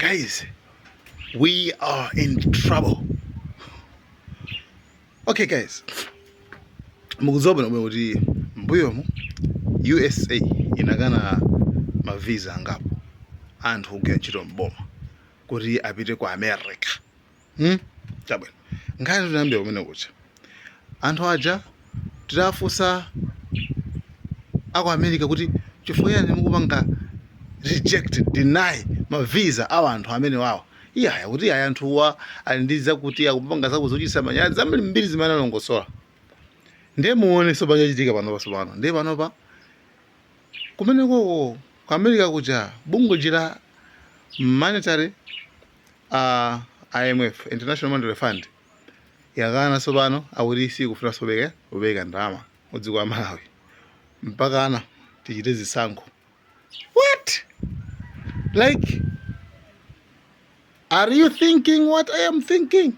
Guys, we are in trouble. Okay guys, mukudziwa bwino bwino kuti mbuyomu USA inakana ma visa angapo anthu kugwira ntchito mboma kuti apite ku America. Chabwino, nkhani tinayambira kumene kucha, anthu aja titafunsa aku America kuti chifukwa chani mukupanga reject, deny ma visa awa anthu amene wawa? Iyaya, kuti iyaya, anthuwa ali ndi zakuti akupanga zaku zochititsa manyazi zambiri mbiri zimene alongosola. Ndiye muone so pachachitika panopa sopano. Ndiye panopa kumenekoko ku America kuja, bungwe la monetary, IMF, International Monetary Fund, yakana sopano, akuti sikufuna sobeka kupereka ndalama ku dziko la Malawi mpakana tichite zisankho. What? Like, are you thinking what I am thinking?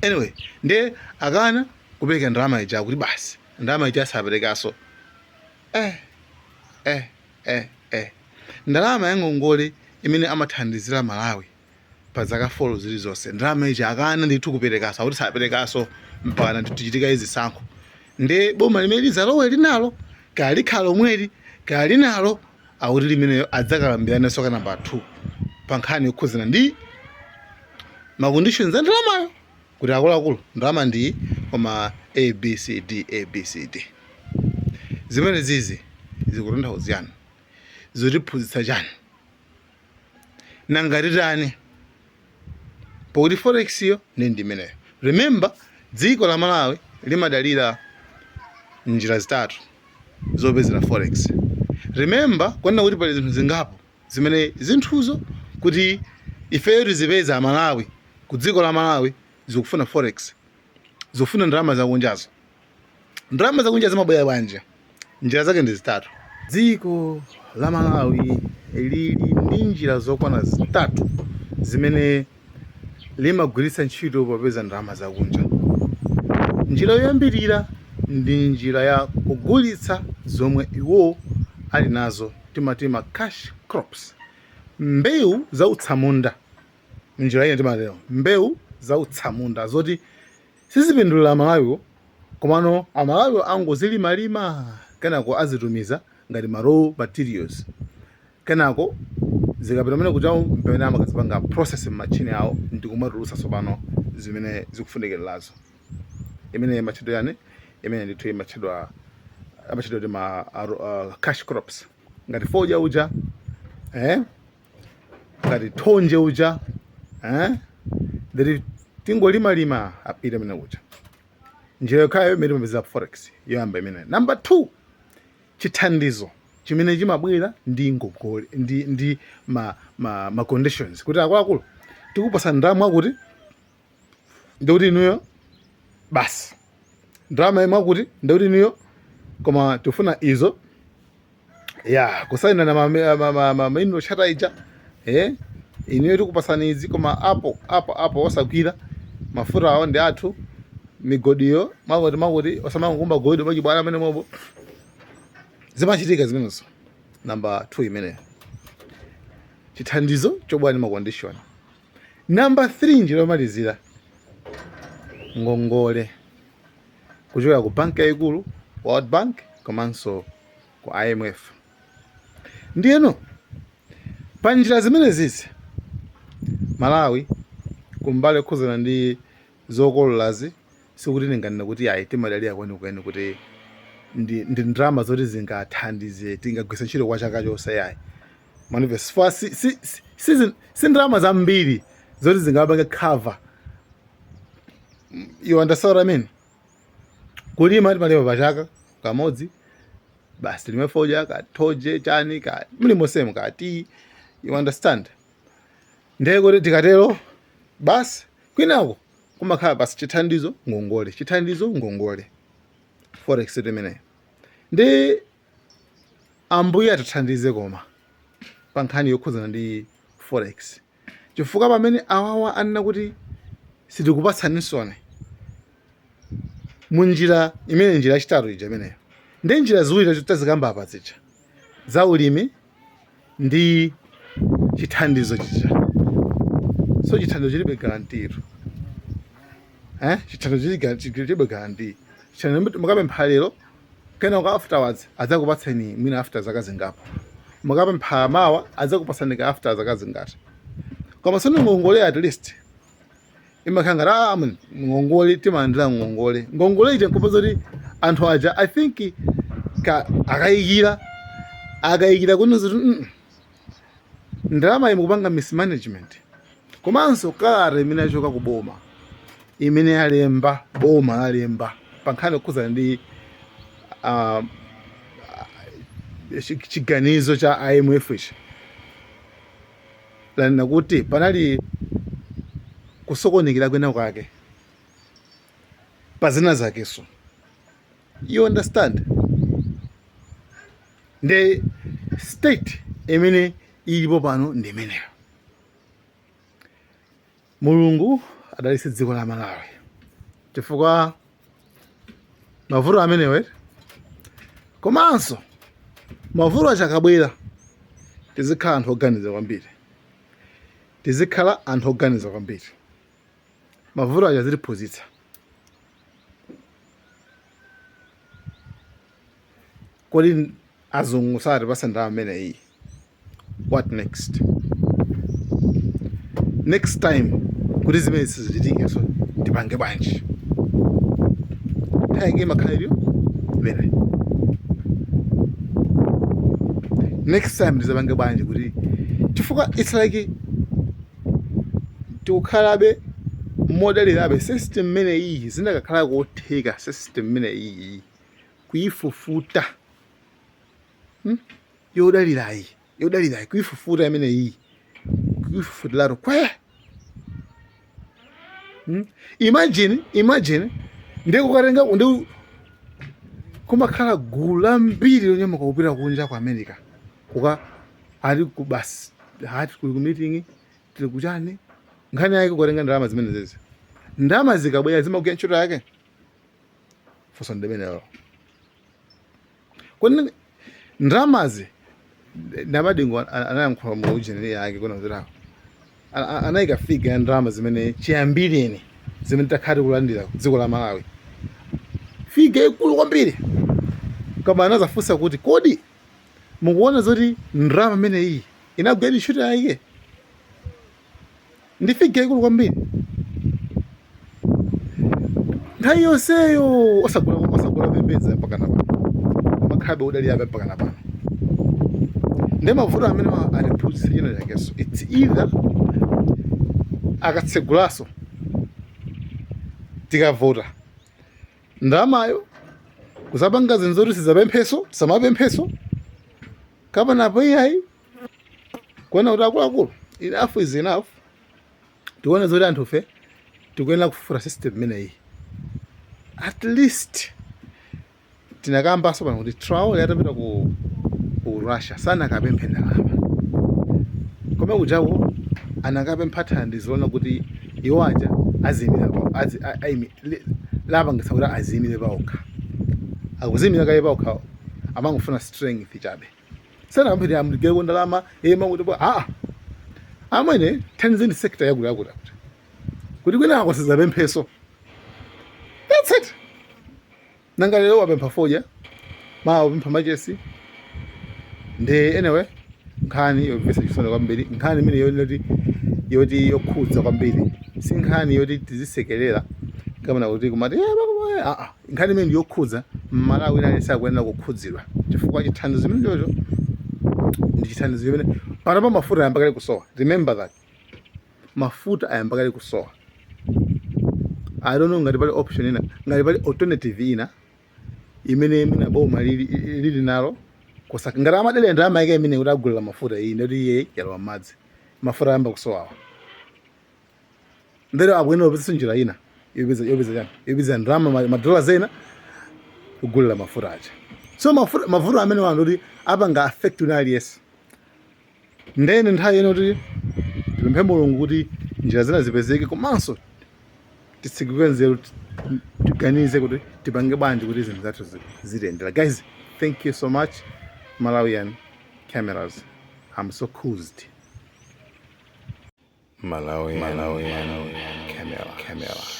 Anyway, ndiye akana kupereka ndalama ija, kuti basi, ndalama ija asaperekaso. Eh, ndalama ya ngongole imene amathandizira Malawi pa zaka 4 zilizonse, ndalama ija akana ndithu kuperekaso, akuti saperekaso mpaka tichitika izisankho. Ndi boma limene lizalowe linalo, kaya likhala lomweli kaya linalo, akuti limeneyo adzakalambiranaso ka namba 2 pa nkhani yokhuzana ndi ma conditions a ndalamayo, kuti akuluakulu, ndalama ndi koma A B C D, A B C D. Zimene zizi zikutanthauza chani? Zikutiphunzitsa chani? Nanga titani pokuti forex yo ndi ndimeneyo? Remember, dziko la Malawi limadalira njira zitatu zopezera forex. Remember kuona kuti pali zinthu zingapo zimene zinthuzo kuti ifeyo tizipeza Amalawi ku dziko la Malawi zikufuna forex, zikufuna ndalama zakunjazo. Ndalama zakunja zimabwera bwanji? Njira zake ndi zitatu. Dziko la Malawi lili ndi njira zokwana zitatu zimene limagwiritsa ntchito popeza ndalama zakunja. Njira yoyambirira ndi njira ya kugulitsa zomwe iwo ali nazo, timati ma cash crops, mbewu za utsamunda. Njira ina timatero mbewu za utsamunda zoti sizipindulira Amalawiwo, komano Amalawiwo angozilimalima, kenako azitumiza ngati ma raw materials. Kenako zikapita mene kuchawo, mpamene amakazipanga process m'machine awo ndi kumatulutsa tsopano zimene zikufunikirazo. Imene imatchedwa yani? Imene ndithu imatchedwa, amatchedwa kuti ma cash crops, ngati fodya uja, ngati thonje uja, ndati tingolimalima, apite mene kuja. Njira yokhayo imene timapeza forex yoyamba imene. Number 2, chithandizo chimene chimabwera ndi ngongole ndi ma conditions, kuti akuluakulu, tikupasa ndalama kuti ndikuti inuyo basi, ndalama imwe kuti ndikuti inuyo, koma tifuna izo ya kusainana ma charter ija, inuyo tikupasani izi, koma apo apo apo osagwira mafuta awo ndi athu, migodiyo makuti makuti, osamangokumba godi mwachibwana amene mobo zimachitika zimenezo. Number 2 imeneyo, chithandizo chobwera ndi ma condition. Number 3, njira yomalizira, ngongole kuchokera ku banki yayikulu, World Bank, komanso ku IMF. Ndiyeno pa njira zimene zizi, Malawi kumbali yokhuzana ndi zokololazi, sikuti ndinganene kuti ayi, timadalira kwenikweni kuti ndi ndalama zoti zingathandize, tingagwiritse ntchito kwa chaka chonse, yayi. Manifest si ndalama zambiri zoti zingapange cover. You understand what I mean? Kulima timalima pachaka kamodzi basi, tilime fodya, kathoje, chani, ka mlimo semu kati, you understand? Ndiye kuti tikatero basi, kwinako kumakhala basi chithandizo, ngongole, chithandizo, ngongole, forex imeneyo. Ndi Ambuye atithandize koma pa nkhani yokhuzana ndi forex, chifukwa pamene awawa anena kuti sitikupatsanisoni munjira imene, njira yachitatu ija imeneyo, ndi njira ziwiri tazikamba apa zija za ulimi ndi Chithandizo chija, so chithandizo chilibe guarantee, eh? Chithandizo chilibe guarantee. Chithandizo mukapempha lero, kenako afterwards adzakupatseni mwina after zaka zingapo. Mukapempha mawa, adzakupatsani ka after zaka zingati. Koma sono ngongole at least imakhala ngati, ah, ngongole, timalandira ngongole. Ngongole ija nkupeza kuti anthu aja, I think, ka akayikira kuno zoti ndalama imukupanga mismanagement. Komanso kalata imene yachoka ku boma, imene yalemba boma, lalemba pa nkhani yokhuzana ndi chiganizo cha IMF ichi, lanena kuti panali kusokonekera kwena kwake pa zina zakeso, you understand? The state imene ilipo pano ndi imeneyo. Mulungu adalitse dziko la Malawi, chifukwa mavuto amenewo komanso mavuto achakabwera, tizikhala anthu oganiza kwambiri, tizikhala anthu oganiza kwambiri. Mavuto aja azitiphunzitsa. Kodi azungu satipasa ndalama imeneyi, what next? Next time kuti zimene sizichitike, so tipange bwanji? Nthawi yake imakhala iliyo imene. Next time tizapange bwanji kuti, chifukwa it's like tikukhalabe modalirabe system imene iyi. Zinakakhala kotheka system imene iyi kuyifufuta, Yodalirayi kuyifufuta imene iyi, kuyifufutiratu kwe, Imagine ndi kukatenga, ndi kumakhala gulu lambiri lonyamuka kupita kunja ku America, kuka ati ku basi, ati kuli ku meeting, tili kuchani, nkhani yake kukatenga ndalama zimene zizi. Ndalama zikabwera, zimagwira ntchito yake? Funso ndimenelo. Kodi ndalamazi, Namadingo anayankhula mu ujeni yake kuna zirawo, anayika figure ya ndalama zimene chiyambireni zimene takhala tikulandira ku dziko la Malawi, figure ikulu kwambiri. Koma anazafunsa kuti, kodi mukuona zoti ndalama imene iyi inagwira ntchito yake? Ndi figure ikulu kwambiri. Nthawi yonseyo osagula pembedza mpaka na pano, amakhalabe udalirabe mpaka na pano. Ndi mavuto amene atiphunzitsa china chakenso. It's either akatsegulaso, tikavota ndalamayo kuzapanga zinthu zoti sizapempheso, tisamapempheso, kapena iyayi, kuona kuti akuluakulu, enough is enough. Tione zoti anthufe tikuyenera kufufuta system imeneyi. At least tinakambanso pano kuti Traore atapita ku Russia sanakapemphe ndalama, koma kujako anakapempha thandizo lona kuti iwo aja aziyimira lapangitsa kuti aziyimire paokha. Akuziyimira kaye paokha, amangofuna strength chabe. Sanakapemphe amligeko ndalama ema kuti aa, amwene, thandizeni sector yakuti yakuti yakuti, kuti kwinako sizapempheso. That's it. Nanga lero wapempha fodya, mawa wapempha machesi. Ndi anyway, nkhani yomvetsa chisoni kwambiri, nkhani imene yoti yokhudza kwambiri. Si nkhani yoti tizisekerera kapena kuti kumati, "Eh, ah, ah." Nkhani imene ndi yokhudza Mmalawi wina aliyense, akuyenera kukhudzidwa, chifukwa chithandizo chimene chocho ndi chithandizo chimene panopa mafuta ayamba kale kusowa. Remember that mafuta ayamba kale kusowa. I don't know ngati pali option ina, ngati pali alternative ina imene mwina boma lili nalo kusaka. Ngati amadalira ndalama yake imene kuti agulira mafuta iyi, ndoti iye yalowa m'madzi, mafuta ayamba kusowawa, ndero akuyenera kupeza njira ina yopeza chani, yopeza ndalama, madola zena kugulira mafuta aja. So mafuta, mavuto amene wanu kuti apanga affect wina aliyense. Ndene nthawi ino kuti tipemphe Mulungu kuti njira zina zipezeke, komanso titseguke nzeru, tiganize kuti tipange bwanji kuti zinthu zathu zitiyendera. Guys, thank you so much. Malawian Cameras, I'm so coozed. Malawi, Malawi, Camera, Camera.